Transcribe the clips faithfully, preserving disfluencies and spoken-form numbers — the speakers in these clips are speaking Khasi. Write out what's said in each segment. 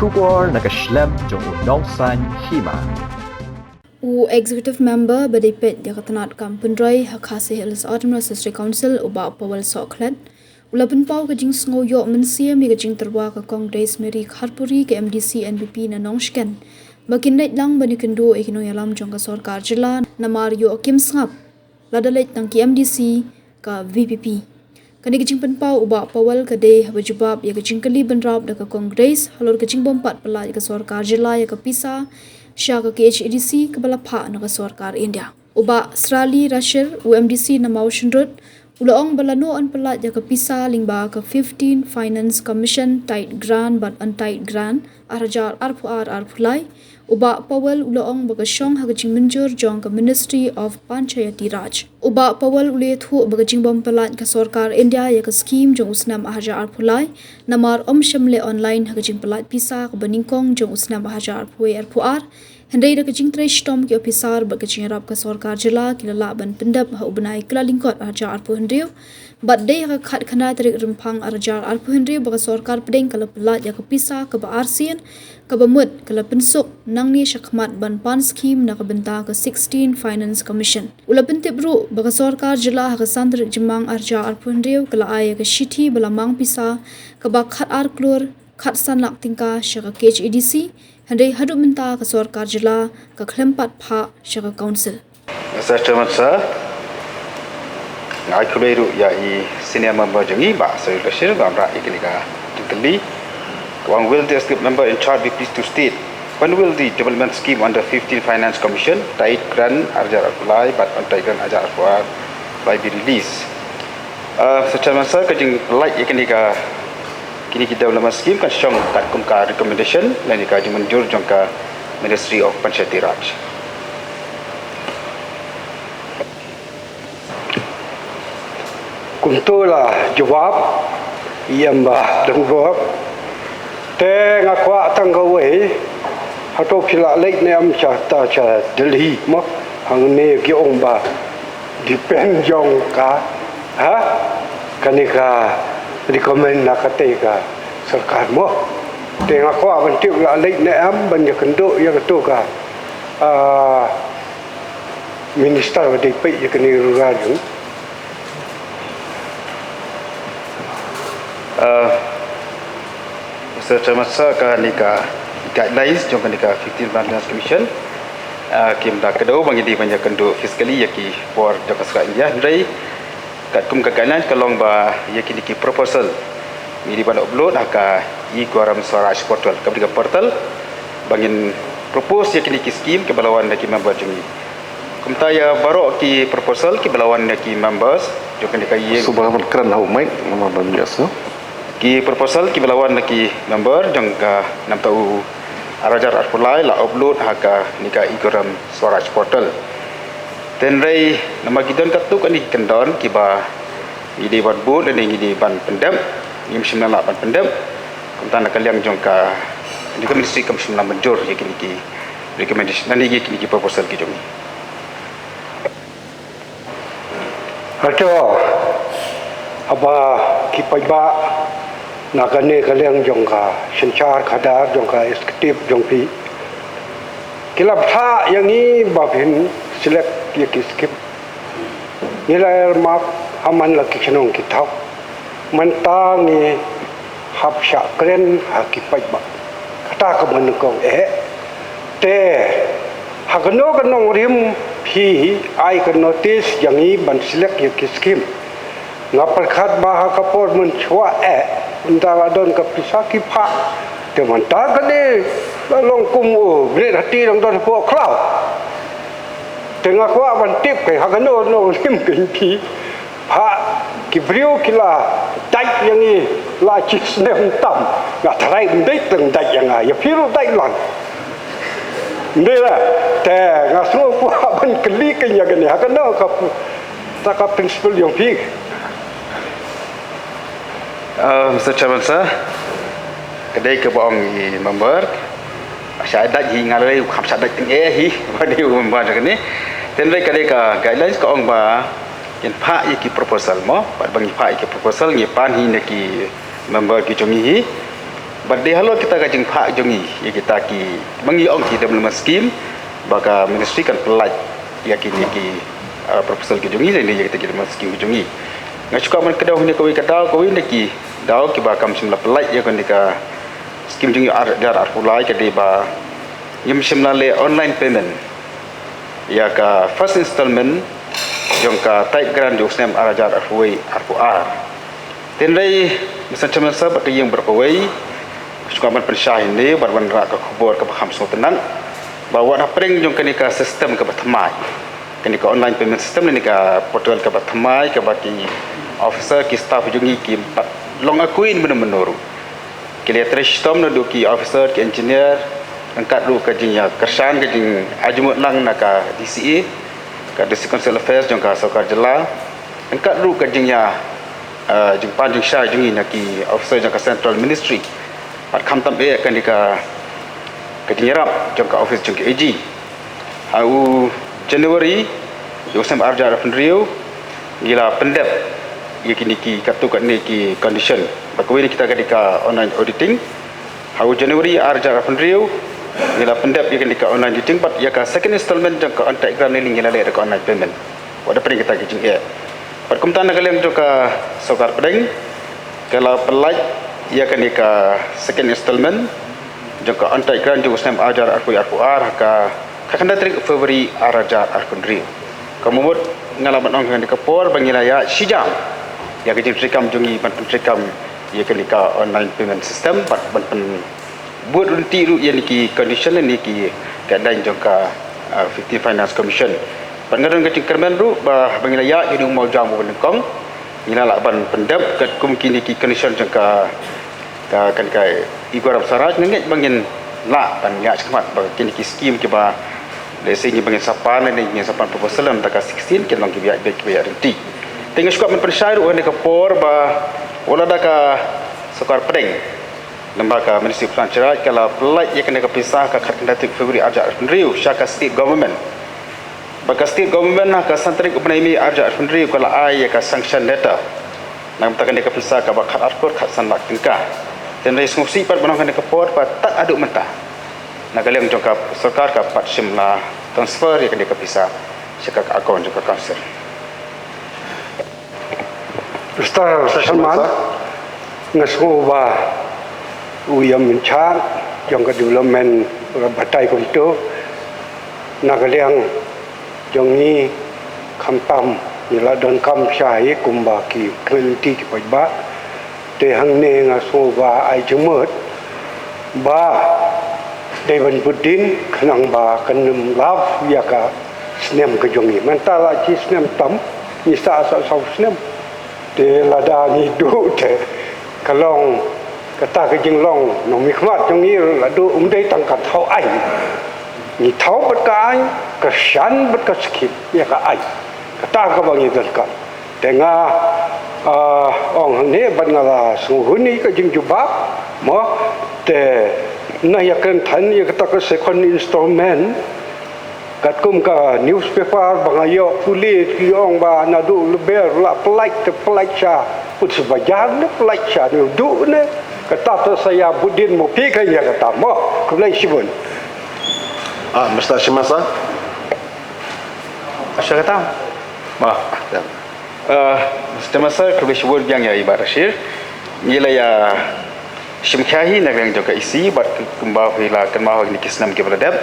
Khubor na ka shlem jong u Nongsaiñ Hima. U Executive Member ba dei peit ïa ka tnad kam pynroi ha Khasi Hills Autonomous District Council, u Bah Powell Sohkhlet, u la pynpaw ka jingsngew ïoh mynsiem ïa ka jingtyrwa ka Kong Daismary Kharpuri, ka M D C N P P na Nongshken, ba kin leit lang ban ïakynduh ïa ki nongïalam jong ka sorkar jylla namar ïoh kim sngap lada leit tang ki M D C ka V P P. Kane ka jingpynpaw u Bah Powell ka dei haba jubab ïa ka jingkylli bynrap da ka Kong Grace halor ka jingbym pat pyllait ka sorkar jylla ïa ka pisa sha ka K H A D C kaba la phah na ka sorkar India. U Bah Srali Rashir, u M D C na Mawshynrut, u la ong ba lano yn pyllait ïa ka pisa lyngba ka fifteen Finance Commission, Tied Grant bad Untied Grant, ar hajar arphew ar arphew lai. U Bah Powell u la ong ba ka shong ha ka jingmynjur jong ka Ministry of Panchayati Raj. U Bah Powell u la ïathuh ba ka jingbym pyllait ka sorkar India ïa ka skim jong u snem ar hajar arphew lai namar ym shym leh online ha ka jingpyllait pisa kaba nyngkong jong u snem ar hajar arphew wei arphew ar. Hynrei da ka jingtrei shitom ki ophisar bad ka jingïarap ka sorkar jylla ki la lah ban pyndep ha u bnai Kyllalyngkot ar hajar arphew hynriew. Bad dei ha ka khatkhyndai tarik Rymphang ar hajar arphew hynriew ba ka sorkar pdeng ka la pyllait ïa ka pisa kaba arsien, kaba mut ka la pynsuk nangne shakhmat ban pan skim na ka bynta ka sixteen Finance Commission. U la pyntip ruh ba ka sorkar jylla ha ka san tarik Jymmang ar hajar arphew hynriew ka la ai ïa ka shithi ba la mang pisa kaba khatar klur khatsan lak tyngka sha ka K H A D C, hynrei haduh mynta ka sorkar jylla ka khlem pat phah sha ka council. Mister Chairman Sir, nga ai khublei ruh ïa i senior member jong ngi, Bah Srali Rashir, ba wan rah ïa kane ka jingkylli. Ka ong, will the esteemed member in charge be pleased to state when will the development scheme under fifteen Finance Commission, Tied Grant ar hajar arphew lai bad Untied Grant ar hajar arphew lai be released? Uh, Mister Chairman Sir, ka jingpyllait ïa kane ka, kine ki development scheme kan shong katkum ka recommendation lane ka jingmynjur jong ka Ministry of Panchayati Raj. Kumto la jubab ïa i Bah Dang Bok. Te nga kwah tang kawei, hato phi la leit ne em sha ta sha Delhi mo, hangne ki ong ba depend jong ka, ha, kane ka recommend na kata ka sorkar mo. Te nga kwah ban tip la leit ne em ban ïakynduh ïa kato ka, ah, minister ba dei peit ïa kane ka rural jong. Uh, Mister Chairman Sir, kane ka guidelines jong kane ka fifteen Finance Commission, uh, kim da kdew ba ngi dei ban ïakynduh physically ïa ki por jong ka sorkar India, hynrei katkum ka guidelines ka long ba ïa kine ki proposal ngi dei ban upload ha ka e-Garam Swaraj portal, kaba dei ka portal ba ngin propose ïa kine ki scheme kiba la wan na ki member jong ngi. Kumta ïa baroh ki proposal kiba la wan na ki members jong kane ka ïing. Suba ban kren ha u mic, namar ban bias, no? Ki proposal kiba la wan na ki member jong ka, namta u ar hajar arphew lai la upload ha kane ka e-Garam Swaraj portal. Hynrei namar ki don katto katne ki kyndon kiba ngi dei ban bud lane ngi dei ban pyndep, ngim shym la lah ban pyndep. Kumta na ka liang jong ka, jong ka ministry kam shym la mynjur ïa kine ki recommendation lane ïa kine ki proposal ki jong ngi. Hato haba ki paidbah na kane ka liang jong ka synshar khadar jong ka executive jong phi ki la phah ïa ngi ba phin select ïa ki scheme, ngi la earmark ha man la ki shnong ki thaw. Mynta ngi hap shah kren ha ki paidbah. Kata ka ban kong eh. Te ha kano kano rim phi ai ka notice ïa ngi ban select ïa ki scheme. Nga pyrkhat ba ha ka por mynshuwa eh, ynda la don ka pisa ki phah. Te mynta ka dei la long kum u bret hati dang don hapoh khlaw. Te nga kwah ban tip kai ha kano kano rim kai phi. Ha ki briew ki la dait ïa ngi la shi snem tam. Nga tharai ym dei tang dait ïa nga, ïa phi ruh dait lang. Ym dei la. Te nga sngew kwah ban kylli kai ïa kane ha kano ka pu-, ta ka principle jong phi. Uh, Mister Chairman Sir, ka dei kaba ong i member, shah dait hi nga lei, kham shah dait teng eh hi, ba dei u member jong kane. Hynrei ka dei ka guidelines ka ong ba ngin phah ïa ki proposal mo, bad ba ngi phah ïa ki proposal ngi pan hi na ki member ki jong ngi hi. Bad dei halor kita ka jingphah jong ngi ïa kita ki, ba ngi ong ki development scheme, ba ka ministry kan pynlait ïa kine ki, ah, proposal ki jong ngi lane ïa kita ki development scheme ki jong ngi. Nga shu kwah ban kdew hangne kawei ka daw, kawei na ki daw kiba kam shym la pynlait ïa kane ka scheme jong ngi ar hajar arphew lai ka dei ba ngim shym la leh online payment ïa ka first installment jong ka tied grant jong u snem ar hajar arphew wei arphew ar. Hynrei, Mister Chairman Sir, bad ka ïing baroh kawei, shu kwah ban pynshai hangne bad wanrah ka khubor kaba kham sngewtynnat ba wat hapdeng jong kane ka system kaba thymmai, kane ka online payment system, kane ka portal kaba thymmai kaba ki officer, ki staff jong ngi kim pat long acquaint mynno mynno ruh. Ki la trei shitom naduh ki officer, ki engineer, ryngkat ruh ka jingïakyrshan, ka jingïajumut lang na ka D C A, ka District Council Affairs jong ka sorkar jylla, ryngkat ruh ka jingïa, eh, jingpan jingshai jong ngi na ki officer jong ka Central Ministry bad khamtam eh kane ka, ka jingïarap jong ka office jong ka A G. Ha u January jong u snem ar hajar arphew hynriew ngi la pyndep ïa kine ki katto katne ki condition. Bad kawei na kita ka dei ka online auditing. Ha u January ar hajar arphew hynriew ngi la pyndep ïa kane ka online auditing bad ïa ka second installment jong ka on-tied grant lane ngi la leh da ka online payment. Wat hapdeng kita ki jingeh. Bad kumta na ka liang jong ka sorkar pdeng ka la pynlait ïa kane ka second installment jong ka on-tied grant jong u snem ar hajar arphew arphew ar ha ka, ka khatkhyndai tarik February ar hajar arphew hynriew. Ka mut nga la ban ong ha kane ka por ba ngi la ïa shijam ïa ka jingtreikam jong ngi ban pyntreikam ïa kane ka online payment system bad ban pyn bud ryntih ruh ïa kine ki condition ne ki guideline jong ka, ah, fifteen Finance Commission. Bad nga don ka jingkyrmen ruh ba, ba ngi la ïaid ïa une u mawjam uba nyngkong, ngi la lah ban pyndep katkum kine ki condition jong ka, ka, kan ka i Gorab Swaraj, nga ngeit ba ngin lah ban ïaid shakhmat ba kine ki scheme kiba lehse ngi ba ngin sa pan ne ngin sa pan proposal na ka sixteen kin long kiba ïaid beit kiba ïaid ryntih. Te nga shu kwah ban pynshai ruh ha kane ka por ba wat la da ka sorkar pdeng, namar ka Ministry of Finance Sharaj ka la pynlait ïa kane ka pisa ha ka khatkhyndai tarik February ar hajar arphew hynriew sha ka state government. Bad ka state government ha ka san tarik u bnai May ar hajar arphew hynriew ka la ai ïa ka sanction letter. Namar kane ka pisa kaba khatar klur khatsan lak tyngka. Te hynrei sngewsih pat ban ong ha kane ka por ba tad haduh mynta na ka liang jong ka sorkar ka pat shym la transfer ïa kane ka pisa sha ka account jong ka council. Mister Sharma, nga sngew ba u ïam mynchar jong ka development batai kumto na ka liang jong ngi khamtam ngi la donkam shai kumba ki kmen ti ki paidbah. Te hangne nga sngew ba ai jingmut ba dei ban bud dien khnang ba kan nym lap ïa ka snem ka jong ngi. Mynta la shi snem tam ngi sah sa saw snem. Te lada ngi duh te ka long kata ka jinglong nongmihkhmat jong ngi la duh um dei tang ka thaw aiñ. Ngi thaw bad ka aiñ, ka shan bad ka skhem ïa ka aiñ. Kata kaba ngi donkam. Te nga, ah, ong hangne bad nga la sngewhun ïa ka jingjubab mo. Te na ïa kren than ïa kata ka second installment. Katkum ka newspaper ba nga ïoh pule ki ong ba naduh lber la pynlait te pynlait sha ut sa bajar ne pynlait sha ne duh ne kata te sa ïa bud dien mo phi ka ïa kata mo. Khublei shibun. Ah, Mister Shimasa. Asha kata. Bah. Ya. Ah, Mister Shimasa, khublei shibun biang ïa i Bah Rashir. Ngi la ïa shim khia hi na ka liang jong ka E C bad kumba phi la kynmaw ha kine ki snem kiba la dep.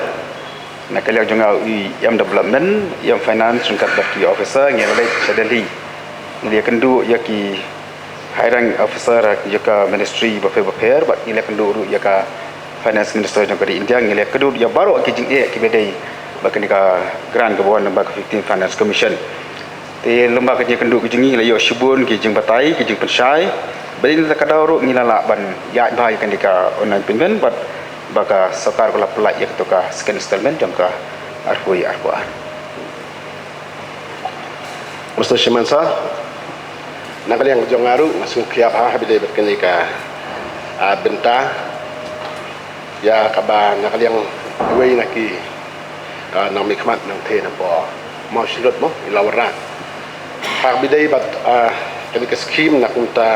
Na ka liang jong nga u E M Development, E M Finance ryngkat bad ki officer ngi la leit sha Delhi. Ngi la ïakynduh ïa ki high rank officer jong ka ministry bapher bapher bad ngi la ïakynduh ruh ïa ka finance minister jong ka ri India, ngi la ïakynduh ïa baroh ki jingeh kiba dei bad kane ka grant kaba wan lyngba ka fifteen Finance Commission. Te lyngba ka jingïakynduh ka jong ngi la ïoh shibun ki jingbatai, ki jingpynshai. Bad ïa kata ka daw ruh ngi la lah ban ïaid bha ïa kane ka online payment bad ba ka sorkar ka la pynlait ïa kato ka second installment jong ka arphew arphew ar. Mister Shimasa, na ka liang jong nga ruh nga sngewkhia bha ha ba ïadei bad kane ka, ah, bynta ïa kaba na ka liang uwei na ki ah, nongmihkhmat nongthied hapoh Mawshynrut mo, i la wanrah. Ha kaba ïadei bad, ah, kane ka skhim na ka bynta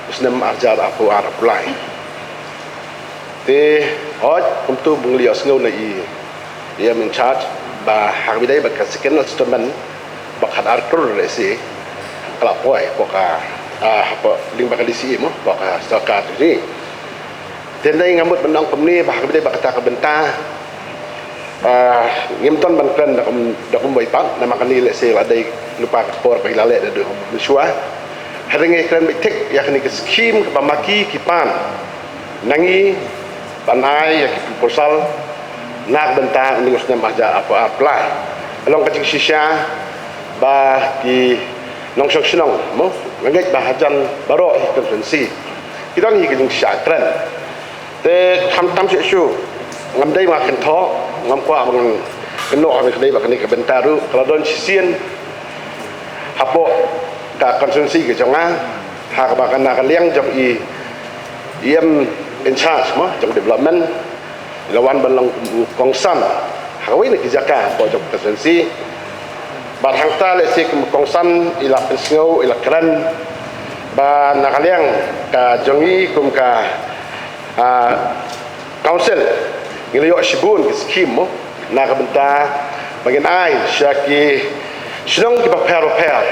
u snem ar hajar arphew ar arphew lai. Te hooid, kumta ba ngi la ïohsngew na i EM in charge ba ha kaba ïadei bad ka second installment ba khatar klur lehse ka la poi hapoh ka, ah, hapoh lyngba ka DCA mo, hapoh ka sorkar jong ngi. Te hynrei nga mut ban ong kumne ba ha kaba ïadei bad kata ka bynta, ah, ngim don ban kren da kum, da kumwei pat, namar kane lehse la dei lypa ka por ba ngi la leh da dei mynshuwa. Hynrei ngi kren beit thik ïa kane ka skhim kaba ma ki ki pan na ngi ban ai ïa ki proposal na ka bynta u ning u snem ar hajar arphew ar phew lai. Ka long ka jingshisha ba ki nongshong shnong mo, nga ngeit ba hajan baroh hi constituency ki don hi ka jingshisha kren. Te khamtam shuh shuh ngam dei ba nga kynthoh, ngam kwah ba ngan kynnoh ha kaba ïadei bad kane ka bynta ruh, ka la don shisien hapoh ka constituency ka jong nga, ha kaba ka na ka liang jong i EM in charge mo jong development, i la wan ban long kum u kongsan ha kawei na ki jaka hapoh jong ka constituency. Bad hangta lehse kum u kongsan i la pynsngew, i la kren ba na ka liang ka jong ngi kum ka, ah, council, ngi la ïoh shibun ki skhim mo na ka bynta ba ngin ai sha ki shnong kiba pher ba pher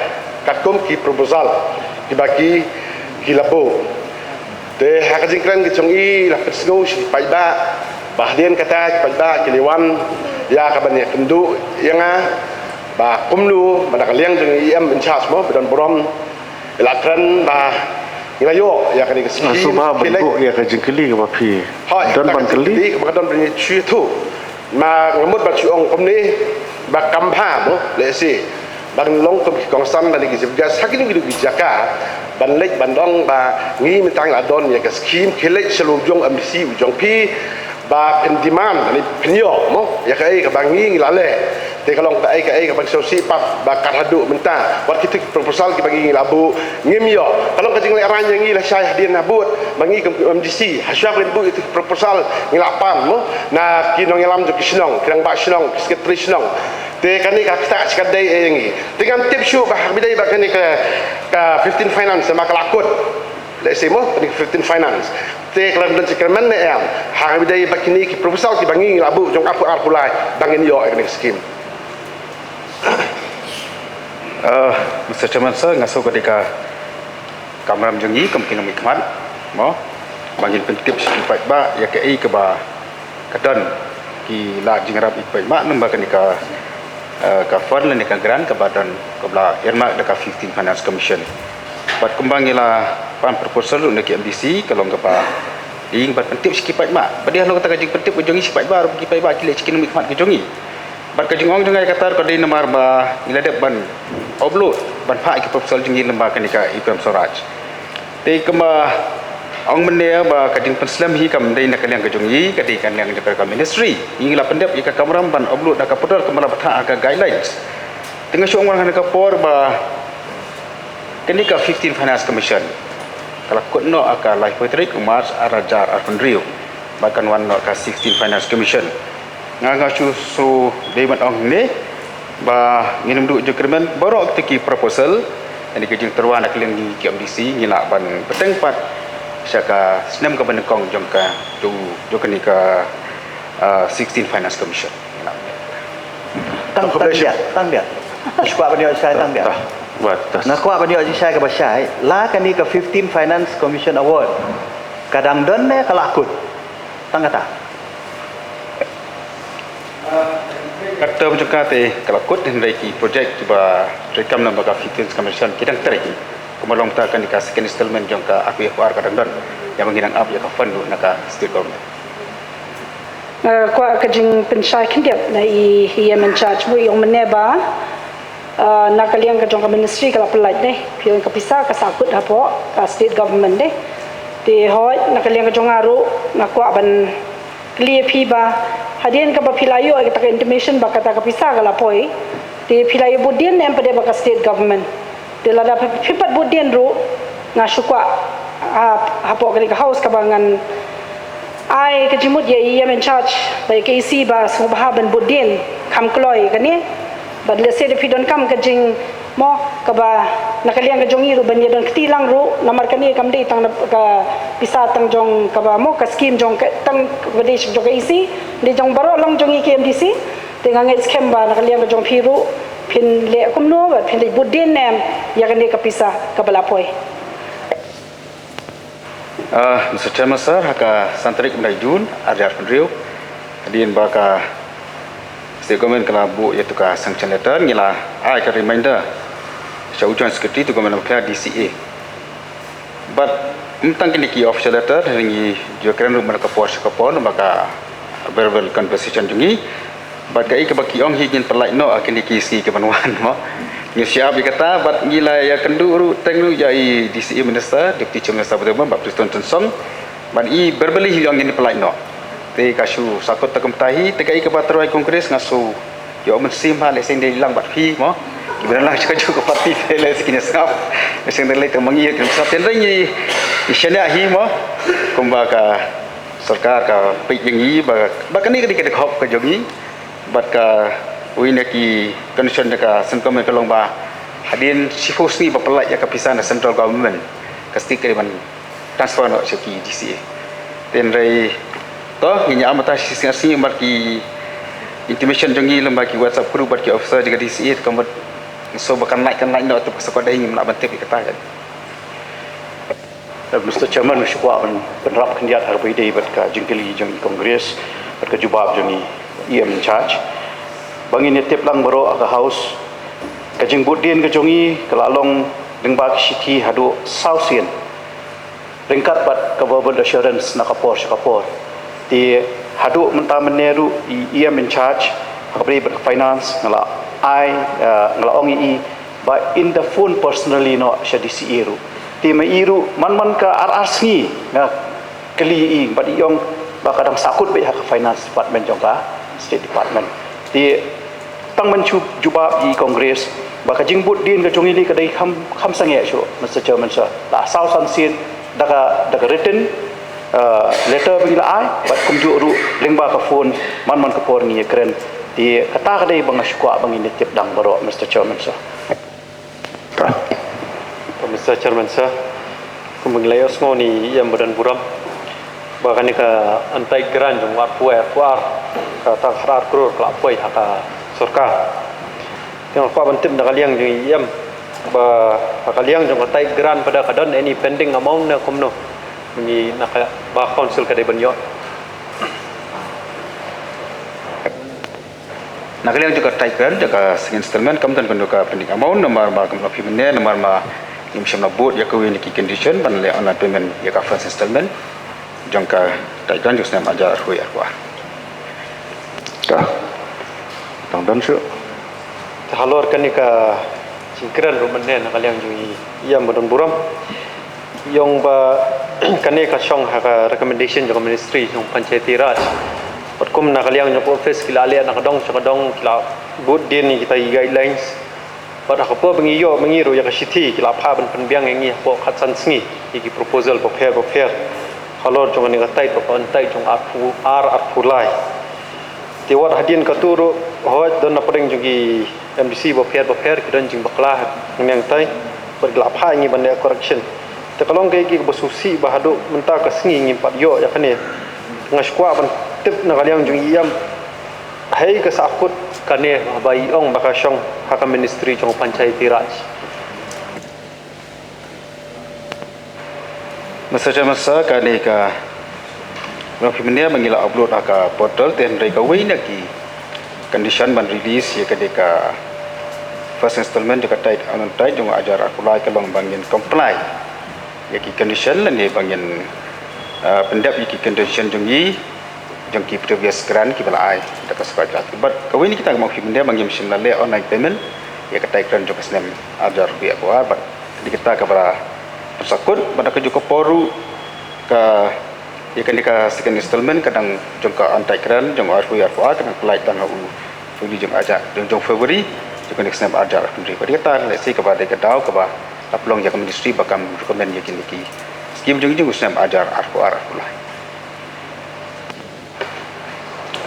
katkum ki proposal kiba ki, ki la buh. Te ha ka jingkren ka jong i la pynsngew sha ki paidbah ba hadien kata ki paidbah ki la wan ïa ka ban ïakynduh ïa nga ba kumno ba na ka liang jong i EM in charge mo ba don burom i la kren ba ngi la ïoh ïa kane ka skhim. Nga sngewbha ban buh ïa ka jingkylli kaba phi don ban kylli, kaba don ban ïa shu ïathuh. Ma nga mut ban shu ong kumne ba kam bha mo lehse ban long kum ki kongsan lane ki chief guest ha kino kino ki jaka ban leit ban ong ba ngi mynta ngi la don ïa ka skhim, khie leit sha la u jong u MDC u jong phi ba phin demand lane phin ïoh mo ïa kaei kaba ngi ngi la leh. Te ka long kaei kaei kaba ngi sngewsih pat ba kat haduh mynta wat kito ki proposal kiba ngi ngi la buh ngim ïoh. Ka long ka jinglehrain ïa ngi lashai hadien ha bud ba ngi kum ki MDC ha shuwa ban buh ïa ki proposal ngi la pan mo na ki nongïalam jong ki shnong, ki rangbah shnong, ki secretary shnong. Te kane ka ktah shi katdei ïa ngi. Te ngam tip shuh ba ha kaba ïadei bad kane ka, ka fifteen finance ma ka la kut. Lehse mo kane ka fifteen finance te ka la don shi kyrmen ne em ha kaba ïadei bad kine ki proposal kiba ngi ngi la buh jong arphew ar phew lai ba ngin ïoh ïa kane ka skhim. Uh, Mister Chairman Sir, nga sngew ka dei ka kamram jong ngi kum ki nongmihkhmat mo ba ngin pyntip sha ki paidbah ïa kaei kaba ka don ki lad jingïarap ïa ki paidbah namar kane ka, eh, ka fund lane ka grant kaba don kaba la earmark da ka fifteen Finance Commission. Bad kumba ngi la pan proposal ruh na ki MDC ka long kaba ïing ban pyntip sha ki paidbah. Bad ïa halor kata ka jingpyntip ka jong ngi sha ki paidbah ruh ki paidbah ki leh sha ki nongmihkhmat ka jong ngi. Bad ka jingong jong nga ïa kata ka dei namar ba ngi la dep ban upload ban phah ïa ki proposal jong ngi lyngba kane ka E-Gram Swaraj. Te kumba ong mynne ba ka jingpynslem hi kam dei na ka liang ka jong ngi, ka dei ka liang jong ka ministry. Ngi la pyndep ïa ka kamram ban upload da ka portal kumba la bthah ha ka guidelines. Te nga shu ong ha kane ka por ba kane ka fifteen Finance Commission ka la kut noh ha ka laiphew tarik u March ar hajar arphew hynriew bad kan wan noh ka sixteen Finance Commission. Nga nga shu shu dei ban ong ne ba ngin ym duh jingkyrmen baroh kito ki proposal, ïa ka jingtyrwa na ka liang ngi ki MDC ngi lah ban bteng pat sha ka snem kaba nyngkong jong ka jong jong kane ka, ah, sixteen Finance Commission. Ngi lah. Tang tang biang, tang biang. Nga kwah ban ïoh shai tang biang. Nga kwah ban ïoh shai kaba shai la kane ka fifteen Finance Commission Award ka dang don ne ka la kut. Tang kata. Ka term jong ka te ka la kut hynrei ki project kiba treikam lyngba ka fifteen Commission ki dang trei. Kumba long ta kane ka second installment jong ka arphew arphew ar ka dang don. Ïa ma ngi dang ap ïa ka fund ruh na ka state government. Nga kwah ka jingpynshai khyndiat na i EM in charge mo i ong mynne ba Ah, na ka liang ka jong ka ministry ka la pyllait ne, phi ong ka pisa ka sahkut hapoh ka state government ne. Te hooid na ka liang ka jong nga ruh nga kwah ban kylli ïa phi ba hadien kaba phi la ïoh ïa kata ka intimation ba kata ka pisa ka la poi, te phi la ïoh bud dien ne em pat de bad ka state government? Te lada phi, phi pat bud dien ruh nga shu kwah, ah, hapoh kane ka house kaba ngan ai ka jingmut ïa i EM in charge ba ïa ka EC ba sngewbha ban bud dien kham kloi kane. Bad lehse da phi donkam ka jing, Mo, kaba na ka liang ka jong i ruh ban ïa don kti lang ruh, namar kane kam dei tang na ka pisa tang jong kaba mo ka skim jong ka tang kaba dei jong ka E C, dei jong baroh lang jong i ki M D C, te nga ngeit skhem ba na ka liang ka jong phi ruh, phin leh kumno, ba phin leh bud dien ne em, ïa kane ka pisa kaba la poi. Uh, Mister Chairman Sir, ha ka san tarik u bnai June, ar hajar arphew hynriew, hadien ba ka State Government ka la buh ïa tu ka sanction letter, ngi la ai ka reminder sha u Joint Secretary to Government of India, D C A. But ym tang kine ki official letter, ngi ju kren ruh man ka por sha ka por, ba ka verbal conversation jong ngi. Bad kaei kaba ki ong hi ngin pynlait noh ha kine ki sngi kiban wan mo. Ngi shu ap ïa kata bad ngi la ïakynduh ruh teng ruh ïa i D C A Minister, Deputy Chief Minister ba dei mo, Bah Prestone Tynsong. Bad i verbally hi ong ngin pynlait noh. Te ka shu sahkut ta kumta hi, te kaei kaba tyrwa i Congress nga shu ïoh mynsiem ha, lehse dei lang bad phi mo. Kiba dang lang sha kajuh ka party te lehse kin ïa sngap. Lehse dei lei te ma ngi ïa kin sngap, te ngi ïa shaniah hi mo. Kumba ka sorkar ka peit ïa ngi ba, ba kane ka dei ka dkhop ka jong ngi. Bad kawei na ki condition jong ka Central Government ka long ba hadien shiphew sngi ba pynlait ïa ka pisa na Central Government, ka state ka dei ban transfer noh sha ki D C A. Te hynrei to ngin ïa am bata shi sngi ar sngi namar ki intimation jong ngi lyngba ki WhatsApp group bad ki officer jong ka D C A, te ka mut so ba kan lait kan lait noh, te ka shu kwah dei ngim lah ban tip ïa kata. Mister Chairman, nga shu kwah ban pynrap khyndiat ha kaba ïadei bad ka jingkylli jong i Congress bad ka jubab jong i E M in charge. Ba ngin ïa tip lang baroh ha ka House, ka jingbud dien ka jong i ka la long lyngba ki shithi haduh saw sien, ryngkat bad ka verbal assurance na ka por sha ka por. Te haduh mynta mynne ruh i E M in charge ha kaba ïadei bad ka finance nga la ai, eh, nga la ong ïa i ba in da phone personally noh sha D C A ruh. Te ma i ruh man man ka ar ar sngi nga kylli ïa i bad i ong ba ka dang sahkut beit ha ka finance department jong ka State Department. Te tang ban shu jubab ïa i Congress ba ka jingbud dien ka jong i lei ka dei kham, kham sangeh shuh, Mister Chairman Sir. La saw san sien da ka, da ka written, eh, letter ba ngi la ai bad kumjuh ruh lyngba ka phone man man ka por ngi ïa kren. Te kata ka dei ba nga shu kwah ba ngin ïa tip lang baroh, Mister Chairman Sir. Mister Chairman Sir, kumba ngi la ïohsngew na i E M ba donburom ba kane ka untied grant jong u arphew wei arphew ar, ka tang khatar klur ka la poi ha ka sorkar. Te nga kwah ban tip na ka liang jong i E M ba ha ka liang jong ka tied grant pat ka don any pending amount ne kumno, ngi na ka ba council ka dei ban ïoh. Na ka liang jong ka tied grant, jong ka second installment, kam don kano ka pending amount, namar ba kumba phi mynne, namar ba ngim shym la bud ïa kawei na ki condition ban leh online payment ïa ka first installment jong ka tied grant jong u snem ar hajar arphew wei arphew ar. Ka tang don shuh. Te halor kane ka jingkren ruh mynne na ka liang jong i E M ba donburom, i ong ba kane ka shong ha ka recommendation jong ka Ministry jong Panchayati Raj. Bad kum na ka liang jong ka office ki la leh na ka dong sha ka dong, ki la bud dien ïa kita ki guidelines. Bad ha ka por ba ngi ïoh ma ngi ruh ïa ka shithi ki la phah ban pynbiang ïa ngi hapoh khatsan sngi ïa ki proposal bapher bapher halor jong kane ka tied bad ka untied jong arphew ar arphew lai. Te wat hadien kata ruh hooid don na pdeng jong ki M D C bapher bapher ki don jingbakla hangne hangtai bad ki la phah ïa ngi ban leh correction. Te ka long kaei kaei kaba sngewsih ba haduh mynta ka sngi ngim pat ïoh ïa kane. Nga shu kwah ban tip na ka liang jong i E M haei ka sahkut kane ba i ong ba ka shong ha ka Ministry jong Panchayati Raj. Mister Chairman Sir, kane ka long phi mynne ba ngi la upload ha ka portal, te hynrei kawei na ki condition ban release ïa kane ka first installment jong ka tied and untied jong u ar hajar arphew lai ka long ba ngin comply ïa ki condition lane ba ngin, ah, pyndep ïa ki condition jong ngi jong ki previous grant kiba la ai da ka sorkar. Bad kawei na kita ka long phi mynne ba ngim shym la leh online payment ïa ka tied grant jong ka snem ar hajar arphew wei arphew ar, bad dei kita kaba la pynsahkut bad da kajuh ka por ruh ka ïa kane ka second installment ka dang jong ka untied grant jong u arphew wei arphew ar ka dang pynlait tang ha u February jong u ar hajar, jong, jong February jong kane ka snem ar hajar arphew hynriew. Bad dei kata lehse kaba dei ka daw kaba la pynlong ïa ka Ministry ba kam recommend ïa kine ki scheme jong, jong u snem ar hajar arphew ar arphew lai.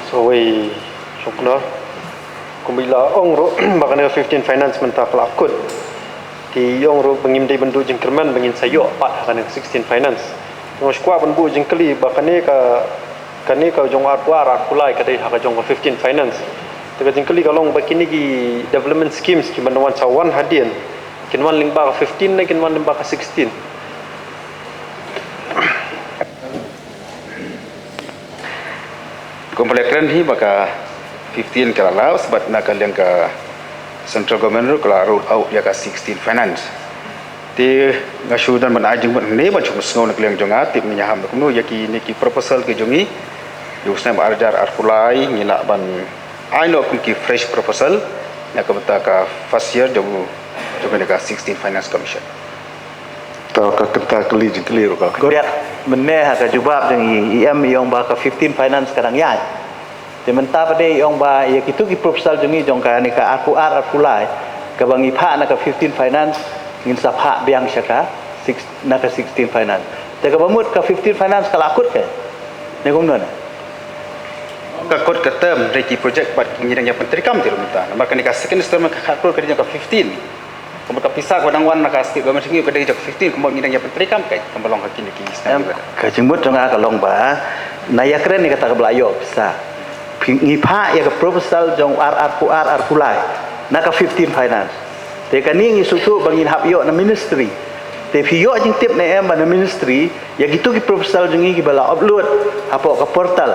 Sa wei shongknor. Kumba i la ong ruh ba kane ka fifteen finance mynta ka la kut. Te i ong ruh ba ngim dei ban duh jingkyrmen ba ngin sa ïoh pat ha kane ka sixteen finance. Te nga sngewkwah ban buh jingkylli ba kane ka, kane ka jong arphew ar, arphew lai ka dei ha ka jong ka fifteen finance. Te ka jingkylli ka long ba kine ki development schemes kiba wan sa wan hadien, kin wan lyngba ka fifteen ne kin wan lyngba ka sixteen? Kumba la kren hi ba ka fifteen ka la lapse, bad na ka liang ka central government ruh ka la roll out ïa ka sixteen finance. Te nga shu don ban ai jingmut hangne ban shu sngew na ka liang jong nga, tip ngin ïa ham kumno ïa kine ki proposal ki jong ngi. Ïa u snem arhajar arphew lai ngi lah ban ai noh kum ki fresh proposal na ka bynta ka first year jong, jong kane ka sixteen Finance Commission. Te ka kynta kylli jingkylli ruh ka. Khublei mynne ha ka jubab jong i, i em i ong ba ka fifteen finance ka dang ïaid. Te mynta pat de i ong ba ïa kitu ki proposal jong ngi jong kane ka arphew ar arphew lai, kaba ngi phah na ka fifteen finance, ngin sa phah biang sha ka six, na ka sixteen finance. Te kaba mut ka fifteen finance ka la kut ka, ne kumno ne? Ka kut ka term, hynrei ki project pat ngi dang ïa pyntreikam te ruh mynta. Namar kane ka second installment ka khat klur ka dei jong ka fifteen. Kumba ka pisa kaba dang wan na ka state government sha ngi ka dei jong ka fifteen, kumba ngi dang ïa pyntreikam ka, kumba long ha kine ki snem. Em, ka jingmut jong nga ka long ba na ïa kren ïa kata kaba la ïoh pisa. Phi, ngi phah ïa ka proposal jong ar arphew ar arphew lai na ka fifteen finance. Te kane ngi sngewthuh ba ngin hap ïoh na ministry. Te phi ïoh jingtip ne em ba na ministry ïa kitu ki proposal jong ngi kiba la upload hapoh ka portal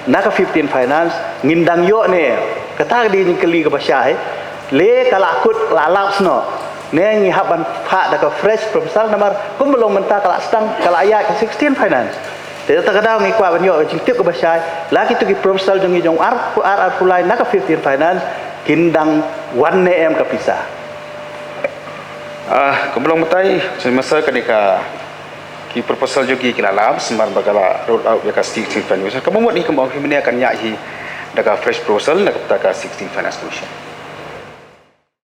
na ka fifteen finance, ngin dang ïoh ne em? Kata ka dei jingkylli kaba shai. Le ka la kut, la lapse noh, ne ngi hap ban phah da ka fresh proposal, namar kumba long mynta ka la sdang, ka la ïaid ka sixteen finance. Te kata ka daw ngi kwah ban ïoh ka jingtip kaba shai, la kitu ki proposal jong ngi jong ar, ar, arphew lai na ka fifteen finance, kin dang wan ne em ka pisa? Ah, kumba long mynta, shen masa ka dei ka, ki proposal jong ki ki la lapse, namar ba ka la roll out ïa ka sixteen Finance Commission. Kaba mut hi kumba ong hi mynne kan ïaid hi da ka fresh proposal na ka bynta ka sixteen Finance Commission.